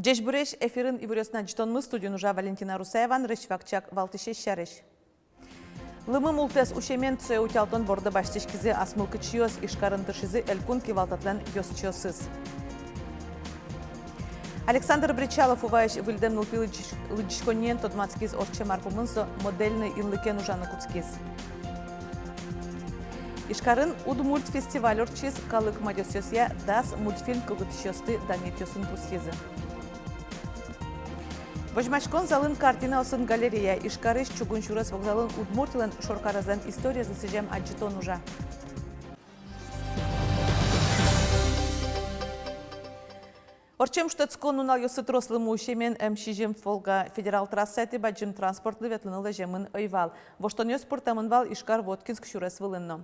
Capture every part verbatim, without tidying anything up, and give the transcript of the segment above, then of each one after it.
Ӟечбуресь! Эфирын «Иворъёс» но адӟытонмы. Студиын ужа Валентина Русаева. Нырысь вакчияк валтӥсез сярысь. Лымы мултэс усемен, сое утялтон борды басьтӥськизы ас мылкыдчиос. Ижкарын тыршизы элькун кивалтэтлэн ёзчиосыз. Александр Бречалов Уваысь выльдэм нылпи лыдӟись-, лыдӟиськонниен тодматскиз. Ортчем ар пумын со модельной инлыкен ужаны кутскиз. Ижкарын «Удмульт» фестиваль ортчиз. Калык мадёсъёсъя дас мультфильм кылдытӥсьёсты данъетъёсын пусйизы. Возьмаськон залын картинаосын галерея. Ижкарысь чугун сюрес вокзалын Удмуртилэн шоркарезлэн историезлы сӥзем адӟытон ужа. Ортчем шутэтскон нуналъёсы трос лымы усемен. М сизьым Волга федерал трассаетӥ бадӟым транспортлы ветлыны лэземын ӧй вал. Воштонъёс пыртэмын вал Ижкар — Воткинск сюрес вылын но.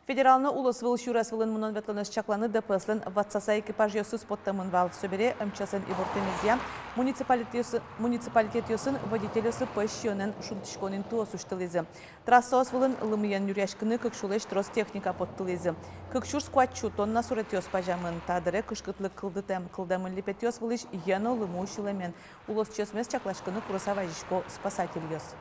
Федерал но улосвыл сюрес вылын мынон-ветлонъёс чакланы ДПС-лэн ватсаса экипажъёсыз поттэмын вал. Собере МЧС-эн ивортэмезъя, муниципалитетъёсы-, муниципалитетъёсын водительёслы пӧсь сиёнэн шунтӥськон интыос усьтылӥзы. Трассаос вылын лымыен нюръяськыны кык сюлэсь трос техника поттылӥзы. Кык сюрс куать сю тонна суретъёс пазямын. Та дыре кышкытлык кылдытэм, кылдэмын липетъёс вылысь йӧ но лымы усьылэмен. Улосчиосмес чакласькыны курыса вазисько спасательёс.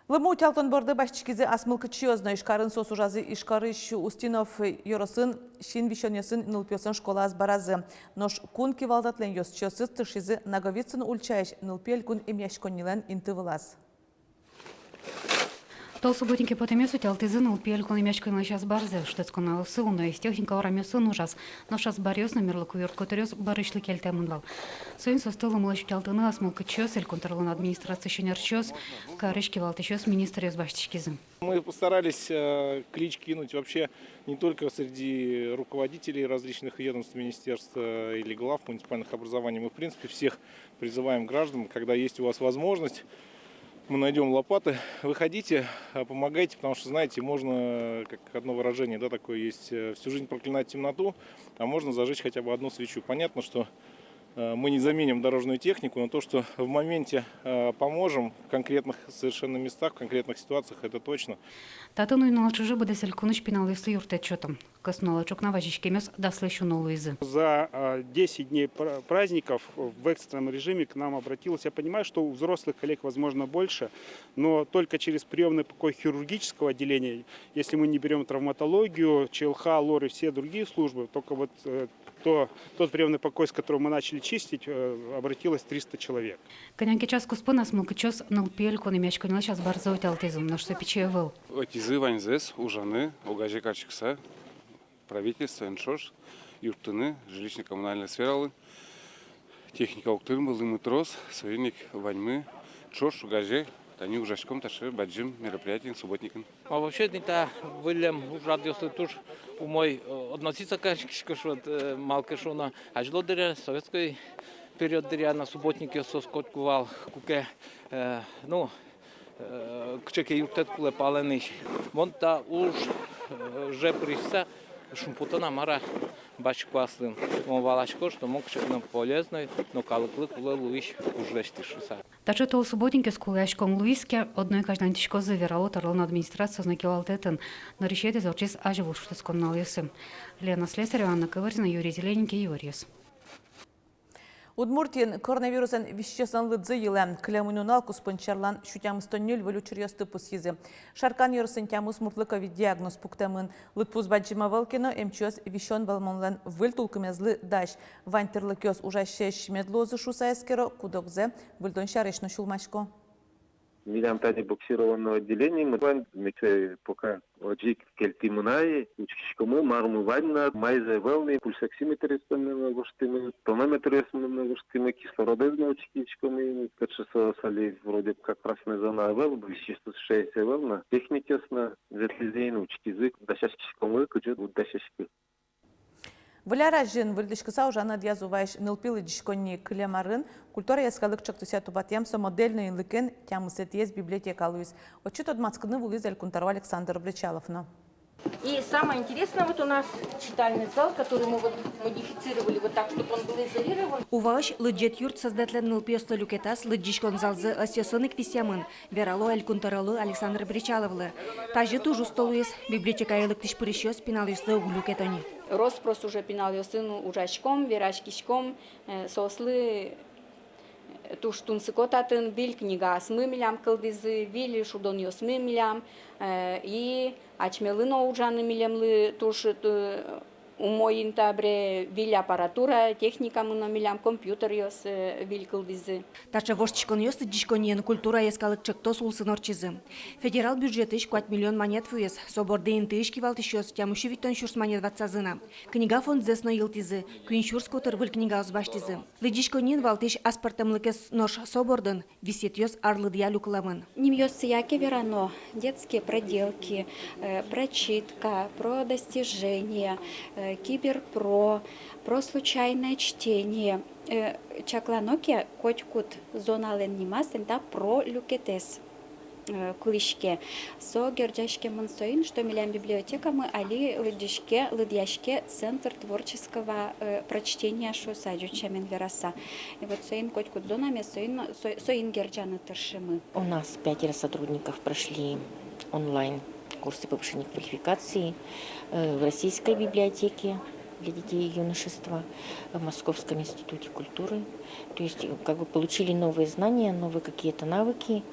Лымы утялтон борды басьтӥськизы ас мылкыдчиос но. Ижкарын соос ужазы Ижкарысь Устинов ёросын син висёнъёсын нылпиослэн школа азбаразы. Нош кун кивалтэтлэн ёзчиосыз тыршизы Наговицын ульчаысь нылпи элькун эмъяськоннилэн инты вылаз. Тол субботнике потэмез утялтӥзы нылпи элькун эмъяськонлэсь азбарзэ. Шутэтскон нуналъёсы уноез техника урамъёсын ужаз. Нош азбаръёс но мерлыко юрт-котыръёс бӧрысьлы кельтэмын вал. Соин соосты лымылэсь утялтыны ас мылкыдчиос, элькун тӧрлэн администрациысь ӧнерчиос, карысь кивалтӥсьёс, министръёс басьтӥськизы. Мы постарались, э, клич кинуть вообще не только среди руководителей различных ведомств, министерств, э, или глав муниципальных образований. Мы, в принципе, всех призываем граждан, когда есть у вас возможность, мы найдём лопаты, выходите, э, помогайте, потому что, знаете, можно, как одно выражение, да, такое есть, э, всю жизнь проклинать темноту, а можно зажечь хотя бы одну свечу. Понятно, что, э, мы не заменим дорожную технику, но то, что в моменте, э, поможем в конкретных совершенно местах, в конкретных ситуациях, это точно. Татын уй-нунал ӵоже быдэс элькунысь пиналъёслы юрттэт сёто. Кӧснунал ӵукна вазиськемъёс даслэсь уно луизы. За, а, десять дней пра-, праздников в экстренном режиме к нам обратилось. Я понимаю, что у взрослых коллег, возможно, больше, но только через приёмный покой хирургического отделения, если мы не берём травматологию, ЧЛХ, лор и все другие службы, только вот, э, то, тот приёмный покой, с которого мы начали чистить, э, обратилось триста человек. Кӧня ке час куспын ас мылкыдчиос нылпи элькун эмъяськонлэсь азбарзэ утялтӥзы, нош со пичи ӧвӧл. Ӧтизы ваньзэс ужаны, огазе кариськыса, правительствоен ӵош юрттыны жилищно-коммунальной сфералы. Техника уг тырмы, лымы трос, соин ик ваньмы ӵош огазе тани ужаськом таӵе бадӟым мероприятиен, субботникын. А вообще, тӥни та выллем ужрадъёслы туж умой, э, относиться кариськисько, вот, э, малы ке шуоно, азьло дыръя, советской период дыръя но субботникъёс соос котьку вал, куке, э, ну, э, кыӵе ке юрттэт кулэ палэнысь. Мон та уж, э, же пыриськыса шумпотон-а, мар-а басьтӥсько аслым. Мон валасько, что мон кыӵе ке но полезной, но калыклы кулэ луись уж лэсьтӥ шуыса. Таӵе тол субботникез кулэяськон луиз ке, одно ик азьланьтӥськозы, верало тӧрлэн администрациосын но кивалтэтын. Нырысетӥез ортчиз азьвыл шутэтскон нуналъёсы. Лена Слесарева, Анна Ковырзина, Юрий Зелененький, «Иворъёс». Удмуртиын коронавирусэн висисьёслэн лыдзы йылэ. Кылем нунал куспын черлан сю тямыстон ньыль выль учыръёсты пусйизы. Шаркан ёросын тямыс муртлы ковид диагноз пуктэмын. Лыдпус бадӟым ӧвӧл ке но, эмчиос висён вӧлмонлэн выль тулкымезлы дась. Вань тӥрлыкъёс ужасесь мед луозы шуыса эскеро, куд-огзэ выльдон сярысь но сюлмасько. Милям тани буксированное отделениемы вань, ми сое пока озьы ик кельтӥмы на ай, учкиськомы, мар-мар вань на, маиз ӧвӧл ни, пульсоксиметрез но гожтӥмы, тонометрез но гожтӥмы, кислородэз но учкиськомы, кыӵе со али вроде как красной зона ӧвӧл, висисьёс ӧвӧл на, техникъёс но ветлӥзы ини, учкизы, дасяськиськомы, кызьы уд дасяськы. Выль ар азьын выльдӥськыса ужаны ӧдъяз Уваысь нылпи лыдӟиськонни. Кылем арын «Культура» йӧскалык ӵектосъя тупатъям со модельной инлыкен тямысэтӥез библиотека луиз. Отчы тодматскыны вуылӥз элькунтӧро Александр Бречалов но. И самое интересное, вот у нас читальный зал, который мы вот модифицировали вот так, чтобы он был изолирован. Уваысь лыдӟет юрт сӧзнэтлэн нылпиослы люкетаз лыдӟиськон залзы ӧсъёсын ик висъямын, верало Элькун тӧролы Александр Бречаловлы. Тазьы туж усто луиз, библиотекае лыктӥсь-пырисьёс пиналъёслы уг люкето ни. Рос-прос уже пиналъёсын ужаськом, вераськиськом, э, соослы туж тунсыко татын. Виль книгаосмы милям кылдӥзы, виль шудонъёсмы милям, э, и асьмелы но ужаны милемлы туж, э, умой ини табере. Виль аппаратура, техникамы но милям, компьютеръёс, э, виль кылдӥзы. Таӵе воштӥськонъёс лыдӟиськонниен «Культура» йӧскалык ӵектос улсын ортчизы. Федерал бюджетысь куать миллион манет вуиз, со борды интыысь кивалтӥсьёс тямыс сю витьтон сюрс манет ватсазы на. Книга фондзэс но йылтӥзы, куинь сюрс котыр выль книгаос басьтӥзы. Лыдӟиськонниын валтӥсь аспӧртэмлыкез нош со бордын: висъетъёс арлыдъя люкылэмын. Нимъёссыя ке верано: «Детские проделки», э, «Прочитка», «Про достижения», э, «Киберпро», «Про случайное чтение». Э, чаклано ке, котькуд зоналэн нимаз тӥни та «про» люкетэз, э, кылӥське. Со герӟаськемын соин, что милям библиотекамы али лыдӟиське, лыдъяське «Центр творческого, э, прочтения» шуыса, ӟуч сямен вераса. И вот соин котькуд зонаме соин, со-, соин герӟаны тыршимы. У нас пятеро сотрудников прошли онлайн курсы повышения квалификации, э, в Российской библиотеке для детей и юношества, в Московском институте культуры. То есть, э, как бы получили новые знания, новые какие-то навыки,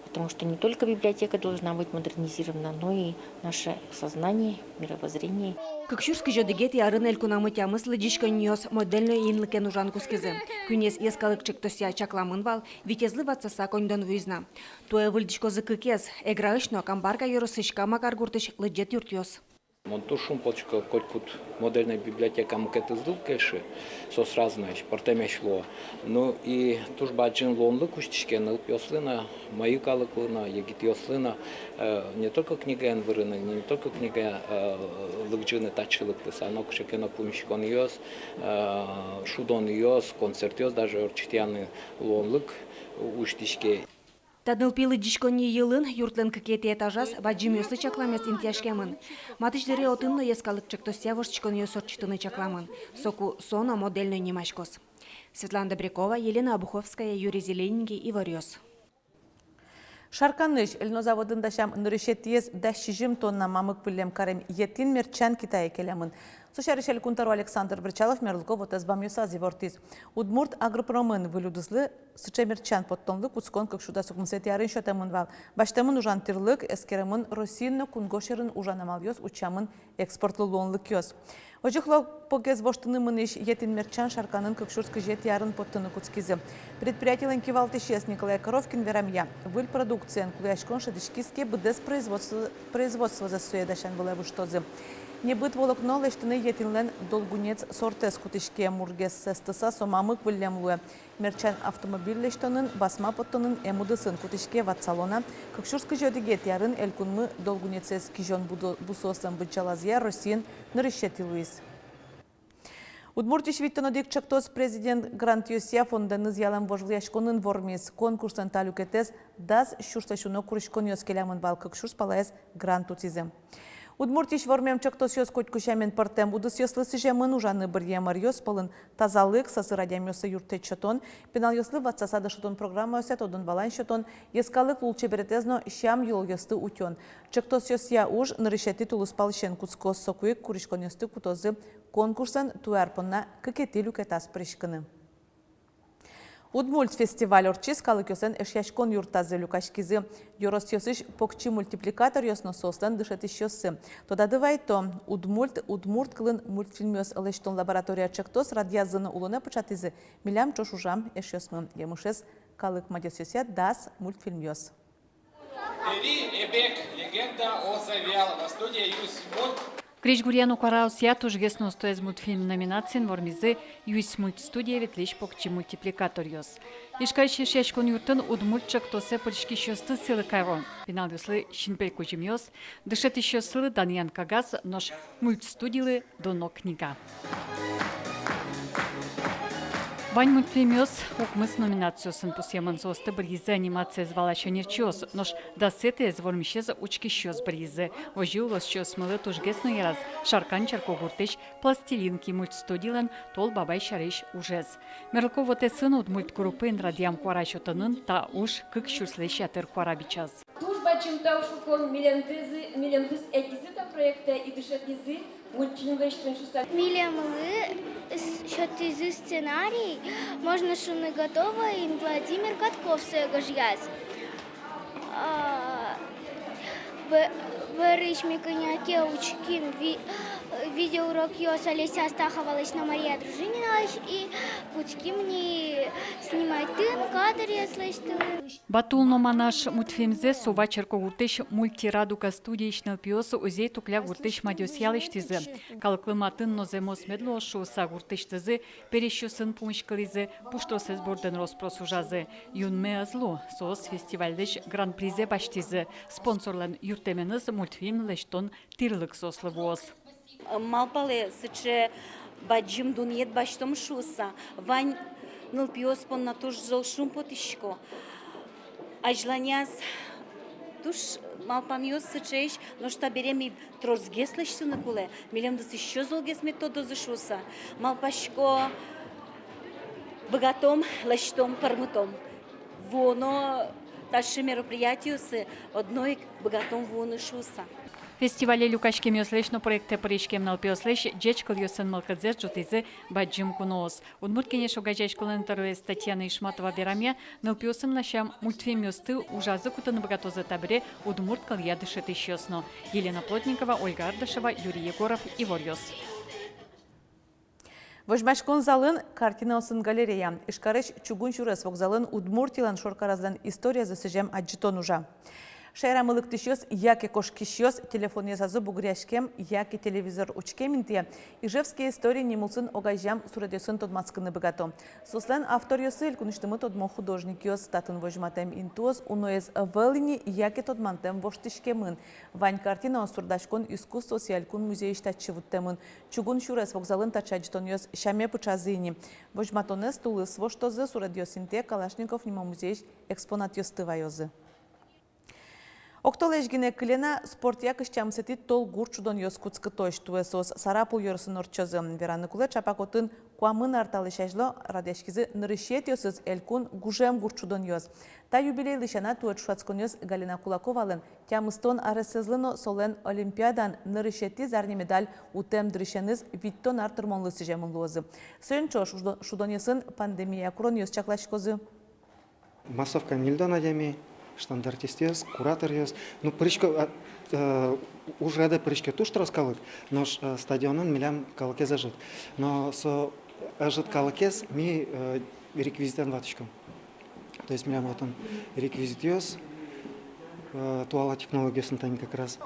потому что не только библиотека должна быть модернизирована, но и наше сознание, мировоззрение. Кык сюрс кызь одӥгетӥ арын элькунамы тямыс лыдӟиськонниос модельной инлыкен ужан кутскизы. Куинез йӧскалык ӵектосъя чакламын вал, витезлы ватсаса коньдон вуиз на. Туэ выльдӥськозы кыкез: Эграысь но Камбарка ёросысь Кама каргуртысь лыдӟет юртъёс. Мон туж шумпотӥсько, котькуд модельной библиотека мукетызлы уг кельшы, соос разноесь, пӧртэмесь луо. Ну и туж бадӟым луонлык усьтӥське нылпиослы но, мӧйы калыклы но, егитъёслы но, э, не только книгаен вырыны, не только книга, э, лыдӟыны татчы лыктыса, но кыӵе ке но пумиськонъёс, э, шудонъёс, концертъёс даже ортчытъяны луонлык усьтӥське. Та нылпи лыдӟиськонни йылын юртлэн кыкетӥ этажаз бадӟымъёслы чакламез интыяськемын. Матысь дыре отын но йӧскалык ӵектосъя воштӥськонъёс ортчытыны чакламын. Соку со но модельной нимаськоз. Светлана Добрякова, Елена Обуховская, Юрий Зелененький, «Иворъёс». Шарканысь льнозаводын дасям нырысетӥез дас сизьым тонна мамык выллем карем етӥн мерчан Китае келямын. Со сярысь Элькун тӧро Александр Бречалов мерлыко вотэс бамъёсаз ивортӥз. Удмурт агропромын выль удыслы сыӵе мерчан поттонлы кутскон кык сюрс дас укмысэтӥ арын сётэмын вал. Басьтэмын ужан тӥрлык, эскеремын Россиын но кунгож сьӧрын ужан амалъёс, утчамын экспортлы луонлыкъёс. Озьы хлопогез воштыны мынӥсь етӥн мерчан Шарканын кык сюрс кызетӥ арын поттыны кутскизы. Предприятилэн кивалтӥсез Николай Коровкин верамъя, выль продукциен кулэяськон шӧдӥськиз ке, быдэс производство, производствозэс сое дасян вылэ выжтозы. Небыт волокно лэсьтыны етӥнлэн «Долгунец» сортэз кутӥське. Мургес эстыса, со мамык выллем луэ. Мерчан автомобиль лэсьтонын, басма поттонын, эм удысын кутӥське, ватсало на. Кык сюрс кызь одӥгетӥ арын элькунмы «Долгунецез» кизён будо-, бусыослэн быдӟалазъя Россиын нырысетӥ луиз. Удмуртиысь витьтон одӥг ӵектос президент грантъёсъя фондэныз ялэм вожвылъяськонын вормиз. Конкурслэн та люкетэз дас сюрслэсь уно куриськонъёс келямын вал, кык сюрс палаез грант утӥзы. Удмуртиысь вормем ӵектосъёс котьку сямен пӧртэм удысъёслы сӥземын. Ужаны быръем ӧръёс пӧлын тазалык, сӧсыр адямиослы юрттэт сётон, пиналъёслы ватсаса дышетон программаосъя тодон-валан сётон, йӧскалык лулчеберетэз но сям-йылолъёсты утён. Ӵектосъёсъя уж нырысетӥ тулыспалысен кутскоз, соку ик куриськонъёсты кутозы конкурслэн туэ ар понна кыкетӥ люкетаз пыриськыны. «Удмульт» фестиваль ортчиз калыкъёслэн эшъяськон юртазы. Люкаськизы ёросъёсысь покчи мультипликаторъёс но соослэн дышетӥсьёссы. Тодады вайто: «Удмульт» удмурт кылын мультфильмъёс лэсьтон лаборатория ӵектос радъязы но улонэ пыӵатӥзы милям ӵош ужам эшъёсмы. Емышез калык мадёсъёсъя дас мультфильмъёс. Эри Эбек. Легенда о Завьялово. Студия «Юсьмульт». Крезьгуръя но куараосъя тужгес но устоез мультфильм номинациын вормизы «Юсьмульт» студие ветлӥсь покчи мультипликаторъёс. Ижкарысь эшъяськон юртын «Удмульт» ӵектосэ пыриськисьёсты сӥлы каро. Пиналъёслы синпель кузьымъёс, дышетӥсьёслы данъян кагаз, нош мультстудилы дуно книга. Вань мультфильмъёс укмыс номинациосын пусъемын. Соосты быръизы анимациез валась ӧнерчиос, нош дасэтӥез вормисез учкисьёс быръизы. Озьы улосчиосмылы тужгес но яраз Шаркан черкогуртысь «Пластилинки» мультстудилэн «Тол Бабай» сярысь ужез. Мерлыко вотэсын удмурт группаен радъям куара сётонын та уж кык сюрслэсь ятыр куара бичаз. Туж бадӟым тау шуисько милемдызы, милемдыз эгизы та проектэ и дышетӥзы мультфильм лэсьтыны шуыса. Милемлы с-, сётӥзы сценарий, можно шуыны, готовой, Владимир Катков сое гожъяз. А, б-, бӧрысь ми кӧня ке учким ви-, видеоурокъёс Олеся Астаховалэсь но Мария Дружининалэсь и кутским ни снимайтыны, кадръёс лэсьтыны. «Батул но Манаш» мультфильмзэ Сува черкогуртысь «Мультирадуга» студиысь нылпиос Узей-Тукля гуртысь мадёсъя лэсьтӥзы. Калыклы матын но зэмос мед луоз шуыса гуртысьтызы пересьёсын пумиськылӥзы, пуштросэз бордын рос-прос ужазы. Юнме ӧз лу, соос фестивальлэсь гран-призэ басьтӥзы. Спонсорлэн юрттэменыз мультфильм лэсьтон тӥрлык соослы вуоз. Малпалэ, сыӵе бадӟым дунъет басьтом шуыса. Вань нылпиос понна туж зол шумпотӥсько. Азьланяз туж малпанъёс сыӵеесь, нош табере ми тросгес лэсьтыны кулэ, милемдыз ещё золгес мед тодозы шуыса. Малпасько, быгатом, лэсьтом, пӧрмытом. Вуоно таӵе мероприятиосы одно ик быгатом вуыны шуыса. Фестивале люкаськемъёслэсь но проектэ пыриськем нылпиослэсь ӟеч кылъёсын мылкыдзэс ӝутӥзы бадӟым куноос. «Удмурт кенеш» огазеяськонлэн тӧроез Татьяна Ишматова верамъя, нылпиосын ласям мультфильмъёсты ужазы кутыны быгатозы табере удмурт кылъя дышетӥсьёс но. Елена Плотникова, Ольга Ардашева, Юрий Егоров, «Иворъёс». Возьмаськон залын картинаосын галерея. Ижкарысь чугун сюрес вокзалын Удмуртилэн шоркарезлэн историязы сӥзем адӟытон ужа. Шаерамы лыктӥсьёс яке кошкисьёс телефонъёсазы бугыръяськем яке телевизор учкем интые «Ижевские истории» ним улсын огазеям суредъёсын тодматскыны быгато. Соослэн авторъёссы элькунысьтымы тодмо художникъёс. Татын возьматэм интыос уноез ӧвӧл ини яке тодматэм воштӥськемын. Вань картинаос суредаськон искусствоосъя элькун музейысь татчы вуттэмын. Чугун сюрес вокзалын таӵе адӟытонъёс сяме пыӵазы ини. Возьматонэз тулыс воштозы, суредъёс интые Калашников нимо музейысь экспонатъёсты ваёзы. Октолэзь гинэ кылем на спортъя кызь тямысэтӥ тол гурт шудонъёс кутскытозь. Туэ соос Сарапул ёросын ортчозы. Вераны кулэ, ӵапак отын куамын ар талэсь азьло радъяськизы нырысетӥосыз элькун гужем гурт шудонъёс. Та юбилейлы сяна, туэ чошатсконъёс Галина Кулаковалэн тямыстон аресэзлы но солэн Олимпиадаын нырысетӥ зарни медаль утэм дырысеныз витьтон ар тырмонлы сӥземын луозы. Соин ӵош шудо-, шудонъёсын пандемия куронъёс чакласькозы. Массовка ньыльдон адями, штандартистъёс, кураторъёс. Ну, пыриське, а, э, ужрадэ пыриське туж трос калык, нош, э, стадионын милям калыкез ӧжыт. Но со ӧжыт калыкез ми, э, реквизитэн ватӥськом. То есть милям отын реквизитъёс, э, туала технологиосын тани как раз.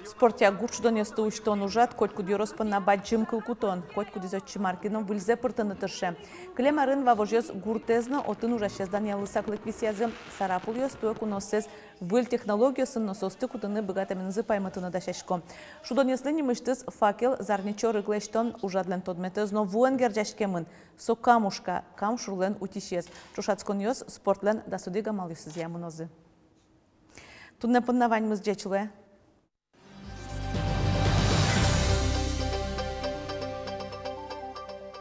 Спортъя гурт шудонъёсты усьтон ужрад котькуд ёрос понна бадӟым кыл кутон. Котькудӥз отчы мар ке но выльзэ пыртыны тырше. Кылем арын Вавожъёс гуртэз но отын ужасез данъяллы саклык висъязы. Сарапулъёс туэ кунооссэс выль технологиосын но соосты кутыны быгатэменызы паймытыны дасясько. Шудонъёслы нимысьтыз «Факел» зарни чорыг лэсьтон. Ужрадлэн тодметэз но вуэн герӟаськемын. Со «Камушка», Кам шурлэн утисез. Чошатсконъёс спортлэн дас одӥг амалъёсызъя мынозы. Туннэ понна ваньмыз. Ӟеч луэ.